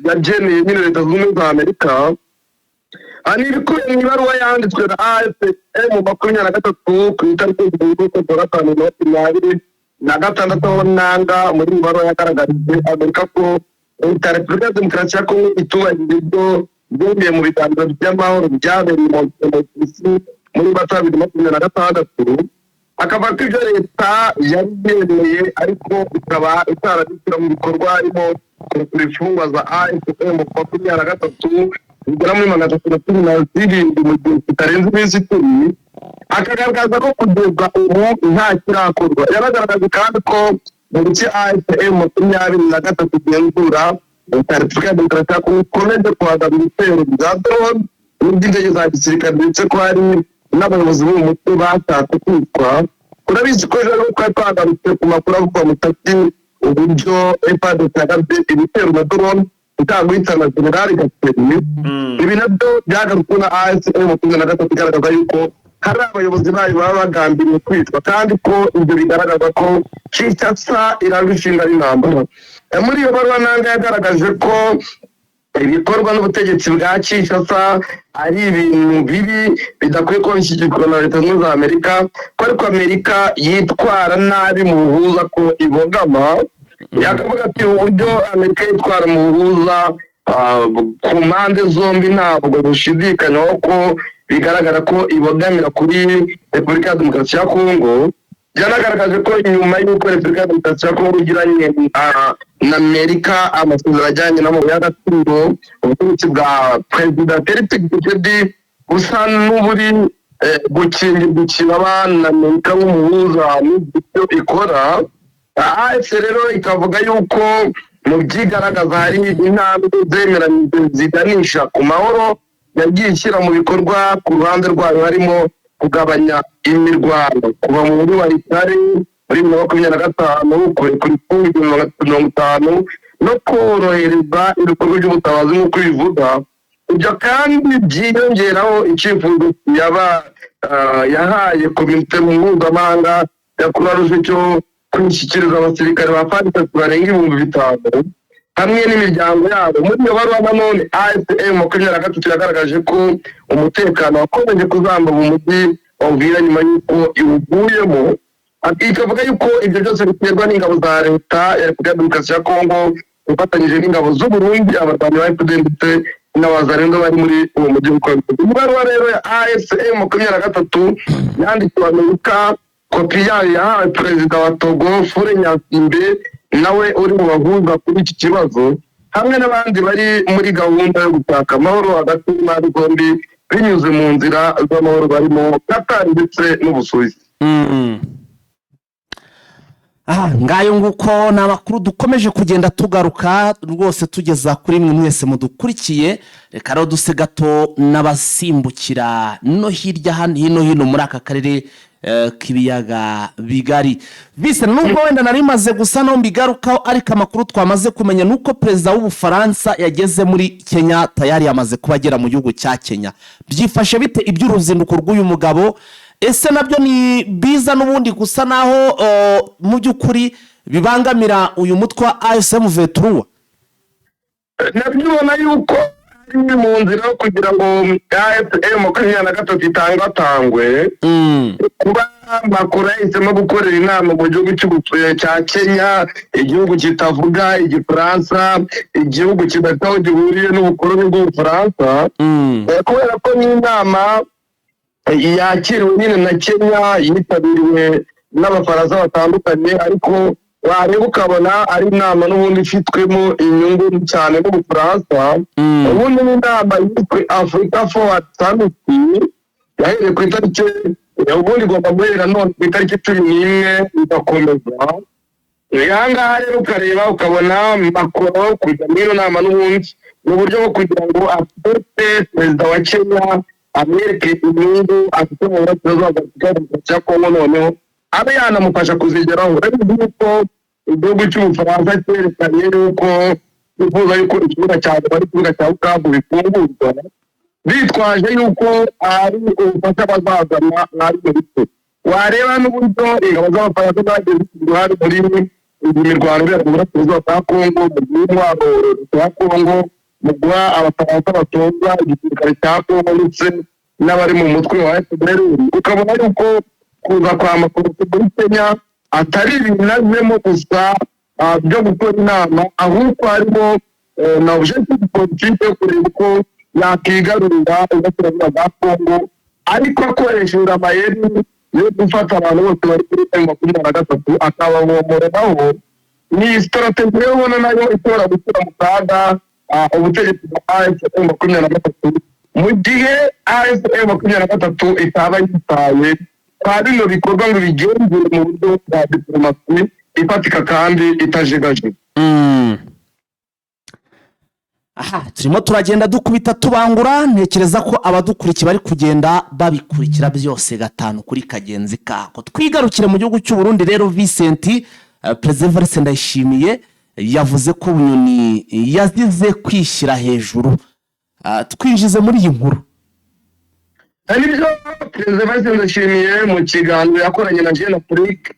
yageneye nyine Leta Zunze Ubumwe za Amerika. Ni ibikubiye mu ibaruwa yanditswe na AFC 23 ku itariki 8 z'ukwezi kwa 5 2026, aho Nangaa muri iyi baruwa yagaragarije Amerika ko Leta ya Repubulika ya Demokarasi ya Kongo itubahiriza ibyo byemeye mu biganiro by'amahoro byabereye mu Busuwisi muri Mata 2026, akavuga ko ibyo leta yari yemeye ariko ikaba itarabishyira mu bikorwa, harimo kurekura imfungwa za AFC 23 zigera muri 317 mu gihe kitarenze iminsi 10, akagaragaza ko kugeza ubu nta kirakorwa. Yaragaragaje kandi ko mu bice AFC 23 igenzura, Leta ya Repubulika ya Demokarasi ya Kongo ikomeje kuhagaba ibitero bya drone n'iby'indege za gisirikare, ndetse ko hari n'abayobozi b'uyu mutwe bashatse kwicwa. Urabizi ko ejo twari twagarutse ku makuru avugwa mutati uburyo FARDC yagabye ibitero na drone ishaka guhitana General Gateri. Ibi nabyo byagarutswe na AFC 23, igaragaza yuko hari abayobozi bayo baba bagambiriye kwicwa, kandi ko ibyo bigaragaza ko Kinshasa irangwa ishinga n'intambara. Muri iyo baruwa, Nangaa yagaragaje ko ibikorwa n'ubutegetsi bwa Kinshasa ari ibintu bibi bidakwiye kuba bishyigikirwa na Leta Zunze Ubumwe za Amerika, ko ariko Amerika yitwara nabi mu buhuza, ko ibogama. Yakavuga ati uburyo Amerika yitwara mu buhuza ku mpande zombi ntabwo bushidikanywaho, ko bigaragara ko ibogamira kuri Repubulika ya Demokarasi ya Kongo. Byanagaragaje ko nyuma y'uko Repubulika ya Demokarasi ya Kongo igiranye na Amerika amasezerano ajyanye n'amabuye y'agaciro, ubutegetsi bwa Perezida Felix Tshisekedi busa n'uburi gukingirwa ikibaba na Amerika nk'umuhuza n'ibyo ikora. AFC rero ikavuga yuko mu byigaragaza hari intambwe zemeranyijwe ziganisha ku mahoro yagiye ishyira mu bikorwa ku ruhande rwayo, harimo kugabanya imirwano kuva mu mujyi wa Walikale muri 2025, kurekura imfungwa 1350 no korohereza ibikorwa by'ubutabazi nk'uko bivuga. Ibyo kandi byiyongeraho icyifuzo yaba yahaye komite mpuzamahanga ya Croix Rouge cyo kwishyikiriza abasirikare ba FARDC barenga 5000 hamwe n'imiryango yabo. Muri iyo baruwa nanone, AFC 23 yagaragaje ko umutekano wakomeje kuzamba mu mujyi wa Uvira nyuma y'uko iwuguyemo, ikavuga yuko ibyo byose biterwa n'ingabo za Leta ya Repubulika ya Demokarasi ya Kongo ifatanyije n'ingabo z'u Burundi, abarwanyi ba FDLR ndetse n'Abazalendo bari muri uwo mujyi. Uko ibaruwa rero ya AFC 23 yandikiwe Amerika, kopi yayo yahawe Perezida wa Togo Faure Gnassingbé, nawe uri mu bahuza kuri iki kibazo, hamwe n'abandi bari muri gahunda yo gushaka amahoro hagati y'impande zombi binyuze mu nzira z'amahoro, barimo Qatar ndetse n'Ubusuwisi. Aha ngayo nguko ni amakuru dukomeje kugenda tugaruka rwose tugeza kuri mwe mwese mudukurikiye. Reka rero duse gato n'abasimbukira no hirya hino hino muri aka karere k'ibiyaga bigari bise. Nubwo wenda nari maze gusa no mbigarukaho, ariko amakuru twamaze kumenya ni uko perezida w'Ubufaransa yageze muri Kenya, tayari yamaze kuba agera mu gihugu cya Kenya. Byifashe bite iby'uruzinduko rw'uyu mugabo? Ese nabyo ni biza n'ubundi gusa naho mu by'ukuri bibangamira uyu mutwe wa AFC M23? Nabyo ubona yuko ari mu nzira yo kugira ngo AFC 23 itangatangwe. Kuba Macron yahisemo gukorera inama mu gihugu cya Kenya, igihugu kitavuga Igifaransa, igihugu kidafite aho gihuriye n'ubukoloni bw'Ubufaransa, kubera ko n'inama yakiriwe nyine na Kenya yitabiriwe n'Abafaransa batandukanye, ariko wareba ukabona ari inama n'ubundi ifitwemo inyungu cyane n'Ubufaransa. Ubundi ni inama yiswe Africa Forward Summit, yahereye ku itariki, ubundi igomba guhera none ku itariki 11 igakomeza. Aha ngaha rero ukareba ukabona Macron kujya muri ino nama n'ubundi ni uburyo bwo kugira ngo afate perezida wa Kenya, amwereke inyungu afite mu burasirazuba bwa Repubulika ya Demokarasi ya Kongo, noneho abe yanamufasha kuzigeraho. Urabizi yuko igihugu cy'Ubufaransa cyerekanye yuko bifuza yuko ikibuga cya Goma n'ikibuga cya Bukavu bifungurwa, bitwaje yuko ari ubufasha bazazana mwari ibyo bice. Wareba n'uburyo ingabo z'Abafaransa zagiye zigira uruhare muri iyi mirwano ibera mu burasirazuba bwa Kongo, mu guha intwaro leta ya Kongo, mu guha Abafaransa batoza igisirikare cya Kongo ndetse n'abari mu mutwe wa FDLR, ukabona yuko kuza kwa Macron muri Kenya atari ibintu azemo gusa byo gukora inama, ahubwo harimo na objectif politique yo kureba uko yakigarurira uburasirazuba bwa Kongo, ariko akoresheje amayeri yo gufata abantu bose bari kuri M23 akababomoreraho. Ni stratégie rero ubona nayo ishobora gushyira mu kaga ubutegetsi bwa AFC M23, mu gihe AFC M23 itaba yitaye kwa bino bikorwa ngo bigenzure mu buryo bwa diplomasi ifatika kandi itajegajega. Aha turimo turagenda dukubita tubangura. Ntekereza ko abadukurikiye bari kugenda babikurikira byose gatanu kuri kagenzi kako. Twigarukire mu gihugu cy'u Burundi rero. Vincent, Perezida Evariste Ndayishimiye yavuze ko Bunyoni yazize kwishyira hejuru. Twinjize muri iyi nkuru. Nibyo, Perezida Evariste Ndayishimiye mu kiganiro yakoranye na Jeune Afrique,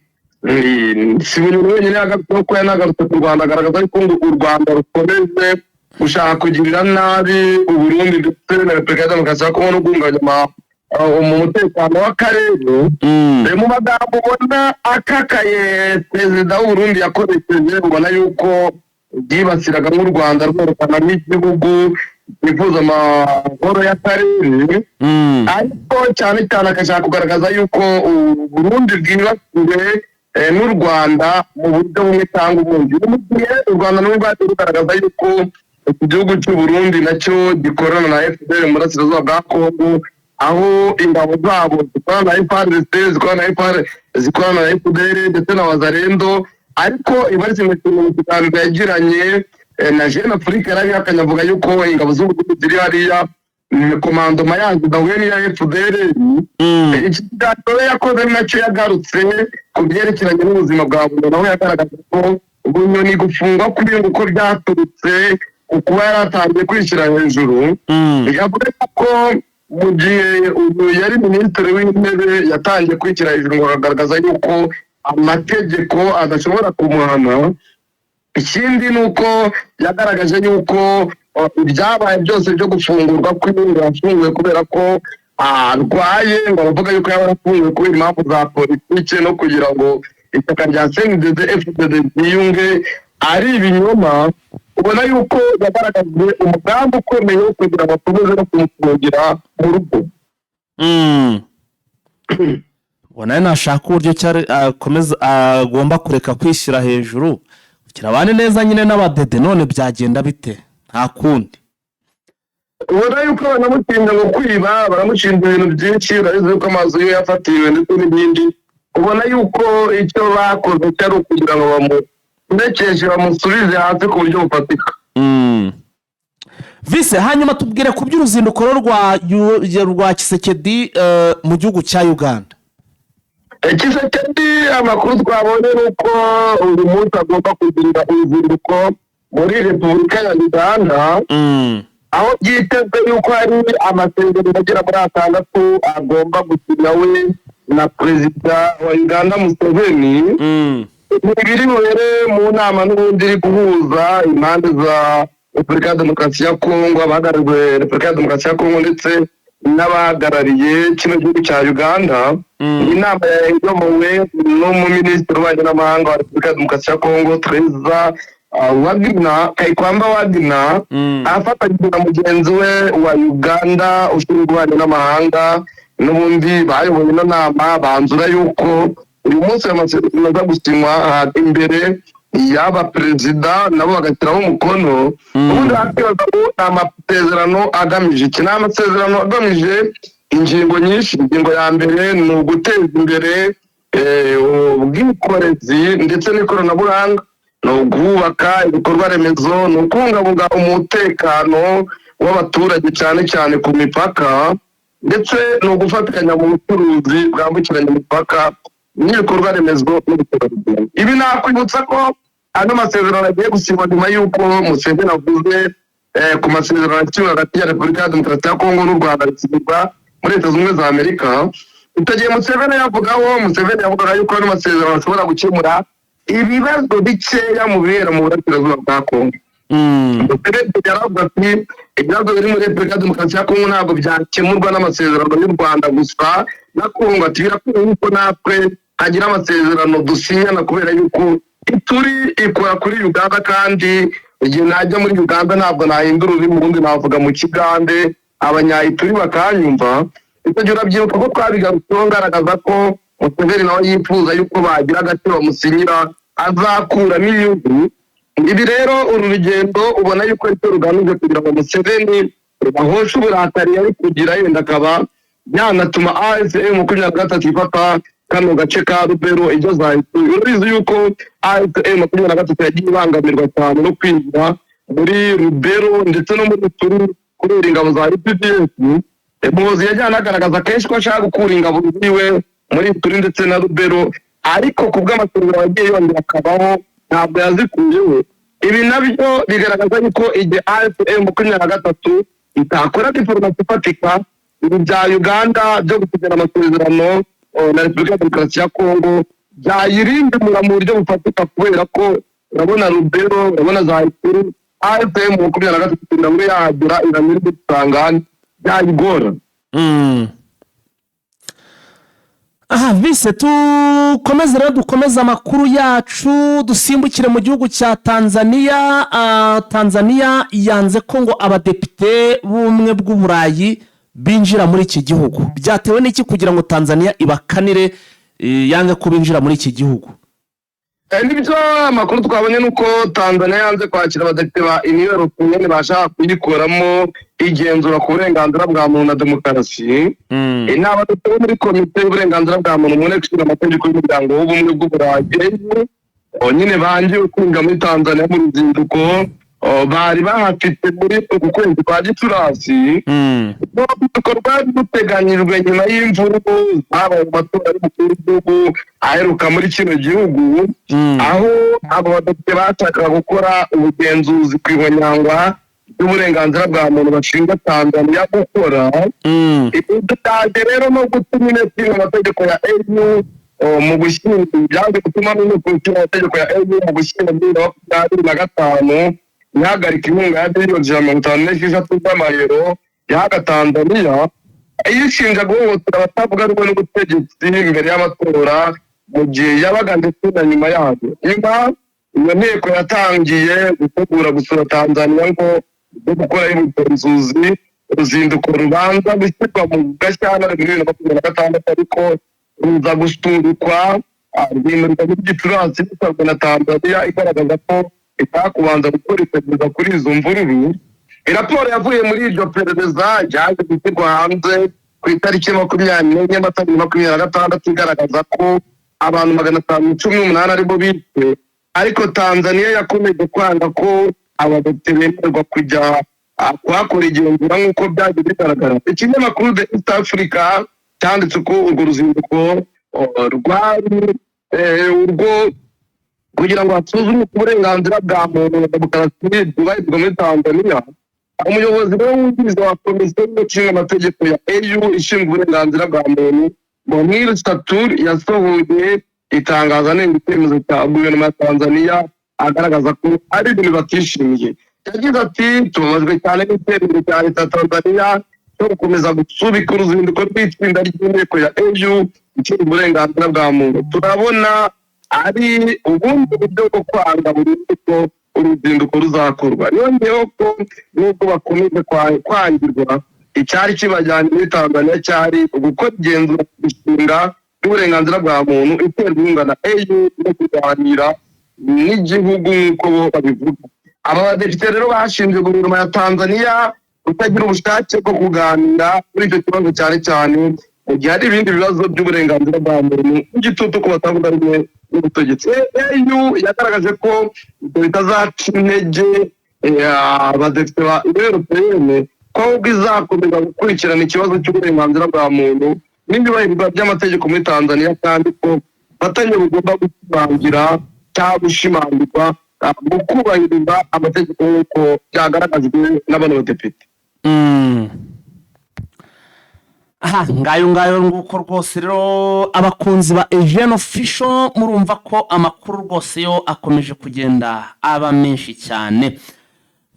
si Bunyoni wenyine yagarutseho, ko yanagarutse ku Rwanda, agaragaza ariko ngo u Rwanda rukomeze gushaka kugirira nabi Uburundi ndetse na Repubulika ya Demokarasi ya Kongo no guhungabanya mu mutekano w'akarere. Mu magambo ubona akakaye perezida w'Uburundi yakoresheje, ubona yuko byibasiraga nk'u Rwanda, rwerekana nk'igihugu cyifuza amahoro y'akarere, ariko cyane cyane agashaka kugaragaza yuko Uburundi bwibasiwe n'u Rwanda mu buryo bumwe cyangwa ubundi. Ni mu gihe u Rwanda n'ubu rwagiye rugaragaza yuko iki gihugu cy'u Burundi nacyo gikorana na FDLR mu burasirazuba bwa Kongo, aho ingabo zabo zikorana na FARDC, zikorana na FR, zikorana na FDLR ndetse na Wazalendo. Ariko Evariste Ndayishimiye mu kiganiro yagiranye na Jeune Afrique yarabihakanye, avuga yuko ingabo z'Uburundi ziri hariya, commandement yazo idahuye n'iya FDLR. Iki kiganiro rero yakoze ni nacyo yagarutse ku byerekeranye n'ubuzima bwa Bunyoni, aho yagaragaje ko Bunyoni gufungwa kuri ngo uko byaturutse ku kuba yaratangiye kwishyira hejuru. Yavuga ko mu gihe uyu yari minisitiri w'intebe yatangiye kwishyira hejuru, ngo akagaragaza yuko amategeko adashobora kumuhana. Ikindi ni uko yagaragaje yuko ibyabaye byose byo gufungurwa kwiwe, ngo yafunguwe kubera ko arwaye, ngo abavuga yuko yaba yarafunguwe kubera impamvu za politike no kugira ngo ishyaka rya CNDD FDD ryiyunge ari ibinyoma. Ubona yuko yagaragaje umugambi ukomeye wo kugira ngo akomeze no kumufungira mu rugo. Ubona nashaka uburyo cyari akomeza agomba kureka kwishyira hejuru kugira abane neza nyine n'abadede. None byagenda bite? Nta kundi. Ubona yuko banamushinja ngo kwiba, baramushinja ibintu byinshi. Urabizi yuko amazu ye yafatiriwe ndetse n'ibindi. Ubona yuko icyo bakoze cyari ukugira ngo bamunekeshe, bamusubize hasi ku buryo bufatika. Vise, hanyuma tubwire ku by'uruzinduko rero rwa Tshisekedi mu gihugu cya Uganda. Tshisekedi, amakuru twabonye ni uko uyu munsi agomba kugira uruzinduko muri Repubulika ya Uganda, aho byitezwe yuko hari amasezerano agera muri atandatu agomba gusinya we na perezida wa Uganda Museveni. Ni biri bubere mu nama n'ubundi iri guhuza impande za Repubulika ya Demokarasi ya Kongo, abahagarariye Repubulika ya Demokarasi ya Kongo ndetse n'abahagarariye kino gihugu cya Uganda. Iyi nama yayobowe n'umuminisitiri w'ububanyi n'amahanga wa Repubulika ya Demokarasi ya Kongo, Teresa Wagner, Kayikwamba Wagner, afatanyije na mugenzi we wa Uganda ushinzwe ububanyi n'amahanga. N'ubundi bayoboye ino nama, banzura yuko uyu munsi ayo masezerano aza gusinywa imbere y'aba perezida, nabo bagashyiraho umukono. Ubundi hakibaza ngo ni amasezerano agamije iki? Ni amasezerano agamije ingingo nyinshi. Ingingo ya mbere ni uguteza imbere Ubwikorezi ndetse n'ikoranabuhanga, ni ukubaka ibikorwa remezo, ni ukubungabunga umutekano w'abaturage cyane cyane ku mipaka, ndetse ni ugufatikanya mu bucuruzi bwambukiranya imipaka n'ibikorwa remezo n'ubukerarugendo. Ibi nakwibutsa ko ano masezerano agiye gusinywa nyuma y'uko Museveni avuze ku masezerano asinywe hagati ya Repubulika ya Demokarasi ya Kongo n'u Rwanda, bisinyirwa muri Leta Zunze Ubumwe za Amerika. Icyo gihe Museveni yavugaho, Museveni yavugaga yuko ano masezerano ashobora gukemura ibibazo bikeya mu bibera mu burasirazuba bwa Kongo. Museveni yaravuga ati: "Ibibazo biri muri Repubulika ya Demokarasi ya Kongo ntabwo byakemurwa n'amasezerano y'u Rwanda gusa na Kongo." Ati: "Birakwiye yuko natwe hagira amasezerano dusinyana, kubera yuko Ituri ikora kuri Uganda, kandi igihe najya muri Uganda ntabwo nahindura ururimi, ubundi navuga mu Kigande Abanyayituri bakanyumva." Icyo gihe urabyibuka ko twabigarutseho, ngaragaza ko Museveni nawe yifuza yuko bagira agaciro bamusinyira azakuramo inyungu. Ibi rero, uru rugendo ubona yuko aricyo rugamije, kugira ngo Museveni rudahoshe uburakari yari kugira, yenda akaba yanatuma AFC M23 ifata kano gace ka Rubero ibyo zahituye. Urabizi yuko AFC M23 yagiye ibangamirwa cyane no kwinjira muri Rubero ndetse no muri Turi kubera ingabo za UPDF. Muhozi yagiye anagaragaza kenshi ko ashaka gukura ingabo ziwe muri Turi ndetse na Rubero, ariko ku bw'amasezerano yagiye yongera akabaho ntabwo yazikuyeho. Ibi nabyo bigaragaza yuko igihe AFC M23 itakora diporomasi ifatika, ibi bya Uganda byo gusinyana amasezerano na Repubulika ya Demokarasi ya Kongo byayirindimura mu buryo bufatika, kubera ko urabona Rubero, urabona za Ituri, AFC M23 kugira ngo yahagera iramire dusangane byayigora. Aha vise tukomeze rero, dukomeze amakuru yacu, dusimbukire mu gihugu cya Tanzania. Tanzania yanze ko ngo abadepite b'Ubumwe bw'Uburayi binjira muri iki gihugu. Byatewe n'iki kugira ngo Tanzania ibakanire, yange ko binjira muri iki gihugu? Nibyo, amakuru twabonye ni uko Tanzania yanze kwakira abadepite ba Union Européenne bashaka kuyikoramo igenzura ku burenganzira bwa muntu na demokarasi. Ni abadepite bo muri komite y'uburenganzira bwa muntu mu Nteko Ishinga Amategeko y'Umuryango w'Ubumwe bw'Uburayi, nyine bangiwe kwinjira muri Tanzania mu ruzinduko bari bahafite muri uku kwezi kwa Gicurasi. Urubyiruko rwari ruteganyijwe nyuma y'imvururu zabaye mu matora y'umukuru w'igihugu aheruka muri kino gihugu, aho abo badepite bashakaga gukora ubugenzuzi ku ihonyangwa ry'uburenganzira bwa muntu bashinjwa Tanzania gukora. Ibi byaje rero no gutuma Inteko Ishinga Amategeko ya EU mu gushyingo, byaje gutuma n'Inteko Ishinga Amategeko ya EU mu gushyingo 2025 ihagarika inkunga ya miliyoni 156 z'amayero yahaga Tanzania, iyishinja guhohotera abatavuga rumwe n'ubutegetsi imbere y'amatora, mu gihe yabaga ndetse na nyuma yayo. Nyuma iyo nteko yatangiye gutegura gusura Tanzania ngo no gukora ubugenzuzi, uruzinduko rubanza gushyirwa mu Gashyantare 2026, ariko ruza gusubikwa, rwimurirwa muri Gicurasi bisabwe na Tanzania, igaragaza ko itakubanza gukora iperereza kuri izo mvururu. Raporo yavuye muri iryo perereza ryaje gushyirwa hanze ku itariki 24 Mata 2026, igaragaza ko abantu 518 aribo bishwe, ariko Tanzania yakomeje kwanga ko abadepite bemererwa kujya kuhakora igenzura nk'uko byagiye bigaragara. Ikinyamakuru The East Africa cyanditse ko urwo ruzinduko rwari urwo kugira ngo hasuzumwe uko uburenganzira bwa muntu na demokarasi byubahirizwa muri Tanzania. Umuyobozi rero wungirije wa Komisiyo y'Ishinga Amategeko ya EU ishinzwe uburenganzira bwa muntu, Monir Sartour, yasohoye itangazo anenga icyemezo cya guverinoma ya Tanzania, agaragaza ko ari ibintu batishimiye. Yagize ati: "Tubabajwe cyane n'icyemezo cya leta ya Tanzania cyo gukomeza gusubika uruzinduko rw'itsinda ry'inteko ya EU ishinzwe uburenganzira bwa muntu. Turabona ari ubundi buryo bwo kwanga burundu ko uruzinduko ruzakorwa." Yongeyeho ko nubwo bakomeje kwangirwa, icyari kibajyanye muri Tanzania cyari ugukora igenzura ku mishinga y'uburenganzira bwa muntu iterwa inkunga na EU no kuganira n'igihugu nk'uko bo babivuga. Aba badepite rero bashinje guverinoma ya Tanzania kutagira ubushake bwo kuganira kuri icyo kibazo, cyane cyane Mu gihe hari ibindi bibazo by'uburenganzira bwa muntu n'igitutu ku batavuga rumwe n'ubutegetsi. AU yagaragaje ko ibyo bitazaca intege abadepite ba Européenne, ko ahubwo izakomeza gukurikirana ikibazo cy'uburenganzira bwa muntu n'iyubahirizwa ry'amategeko muri Tanzania, kandi ko ubufatanye bugomba gushimangira cyangwa gushimangirwa mu kubahiriza amategeko nk'uko byagaragajwe n'abano badepite. Aha ngayo ngayo nguko rwose. Rero abakunzi ba Eugene Official, murumva ko amakuru rwose yo akomeje kugenda aba menshi cyane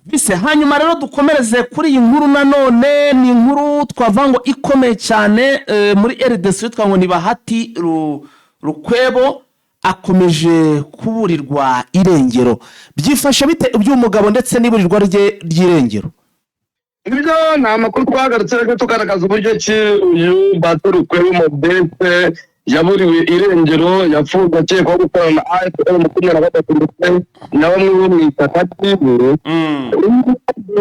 bise. Hanyuma rero dukomereze kuri iyi nkuru nanone, ni inkuru twavuga ngo ikomeye cyane muri RDC, yitwa ngo ni Bahati Lukwebo akomeje kuburirwa irengero. Byifashe bite iby'uyu mugabo ndetse n'iburirwa rye ry'irengero? Ibyo ni amakuru twagarutse ariko tugaragaza uburyo ki uyu Bahati Lukwebo Modeste yaburiwe irengero, yafunzwe akekwaho gukorana na AFC M23 ndetse na bamwe bo mu ishyaka ryiwe.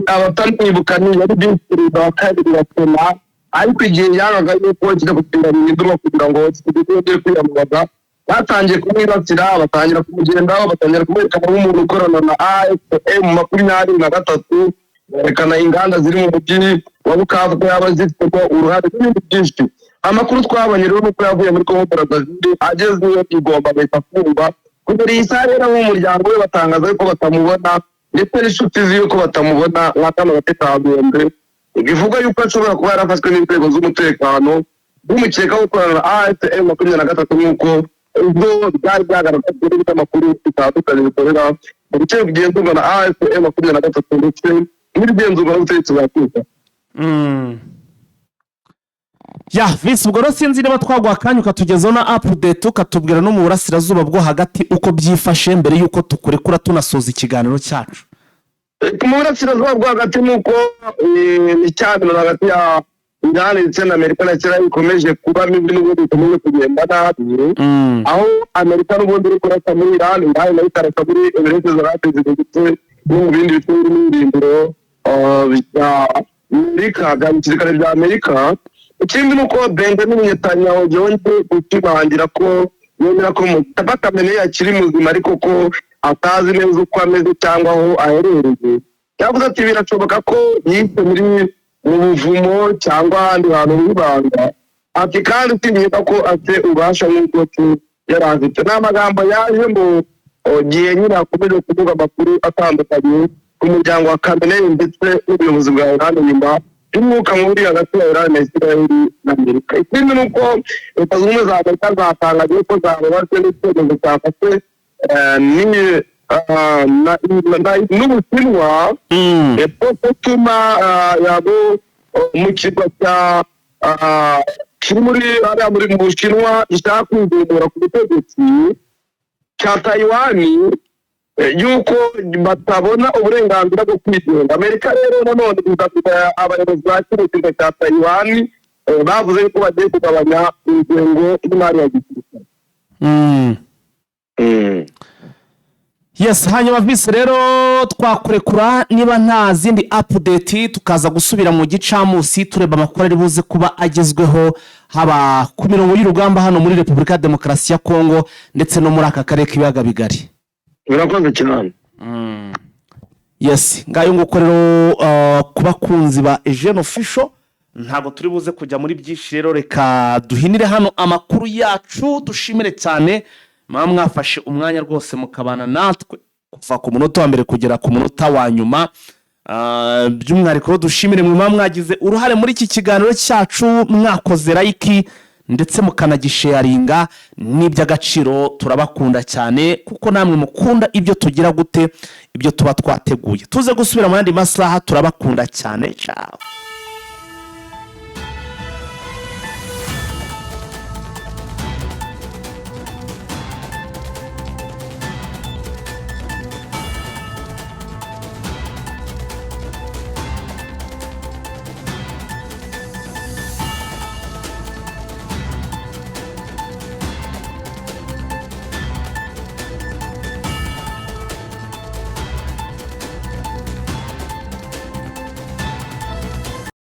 Abatamwibuka, ni yari visi perezida wa kabiri wa Sena, ariko igihe yangaga yuko kijya kugenda bihindurwa kugira ngo kigende kwiyamamaza, batangiye kumwibasira, batangira kumugendaho, batangira kumwerekana nk'umuntu ukorana na AFC M23, berekana inganda ziri mu mujyi wa Bukavu ko yaba zifitemo uruhare n'ibindi byinshi. Amakuru twabonye rero nuko yavuye muri Congo Brazzaville, agezeyo igomba agahita afungwa. Kugera iyi saha rero, abo mu muryango we batangaza yuko batamubona, ndetse n'inshuti ziwe ko batamubona nka kano gace ka Gombe. Bivugwa yuko ashobora kuba yarafashwe n'inzego z'umutekano bumukekaho gukorana na AFC M23, nk'uko ubwo byari byagaragajwe n'ibinyamakuru bitandukanye bikorera mu bice bigenzurwa na AFC M23 ndetse n'ibigenzurwa n'ubutegetsi bwa Kinshasa. Ya visi, ubwo rero sinzi niba twaguha akanya ukatugezaho na update, ukatubwira no mu burasirazuba bwo hagati uko byifashe, mbere y'uko tukurekura tunasoza ikiganiro cyacu. Mu burasirazuba bwo hagati, nk'uko icyaganiro hagati ya Iran ndetse na Amerika na Israel ikomeje kuba mibi, n'ubundi ikomeje kugenda nabi, aho Amerika n'ubundi iri kurasa muri Iran, Iran nayo ikarasa muri Emirate Arabes ndetse no mu bindi bice birimo ibirindiro bya Amerika, bya gisirikare bya Amerika. Ikindi ni uko Benjamin Netanyahu yongeye gushimangira ko yemera ko Mojtaba Khamenei akiri muzima, ariko ko atazi neza uko ameze cyangwa aho aherereye. Yavuze ati: "Birashoboka ko yishe muri mu buvumo cyangwa ahandi hantu h'ibanga." Ati: "Kandi sinkeka ko afite ububasha nk'ubwo yari afite." Ni amagambo yaje mu gihe nyine hakomeje kuvuga amakuru atandukanye ku muryango wa Khamenei ndetse n'ubuyobozi bwa Iran, nyuma y'umwuka mubi hagati ya Iran na Israel na Amerika. Ikindi ni uko Leta Zunze Ubumwe za Amerika zatangaje ko zababajwe n'icyemezo cyafashwe n'Ubushinwa epfo gutuma yabo mu kirwa cya kiri muri hariya muri mu Bushinwa gishaka kwizimura ku butegetsi cya Tayiwani, yuko batabona uburenganzira bwo kwigenga. Amerika rero nanone izavuga abayobozi ba kino kirwa cya Tayiwani bavuze yuko bagiye kugabanya ingengo y'imari ya gisirikare. Yes, hanyuma visi rero twakurekura niba nta zindi update, tukaza gusubira mu gicamunsi tureba amakuru ari buze kuba agezweho, haba ku mirongo y'urugamba hano muri Repubulika ya Demokarasi ya Kongo ndetse no muri aka karere k'ibiyaga bigari. Birakoze cyane. Yes, ngayo nguko rero. Ku bakunzi ba Eugene Official, ntabwo turi buze kujya muri byinshi rero, reka duhinire hano amakuru yacu. Dushimire cyane muba mwafashe umwanya rwose mukabana natwe kuva ku munota wa mbere kugera ku munota wa nyuma. By'umwihariko rero dushimire mwe muba mwagize uruhare muri iki kiganiro cyacu, mwakoze like ndetse mukanagisharinga, n'iby'agaciro. Turabakunda cyane kuko namwe mukunda ibyo tugira gute, ibyo tuba twateguye. Tuze gusubira mu yandi masaha. Turabakunda cyane, ciao.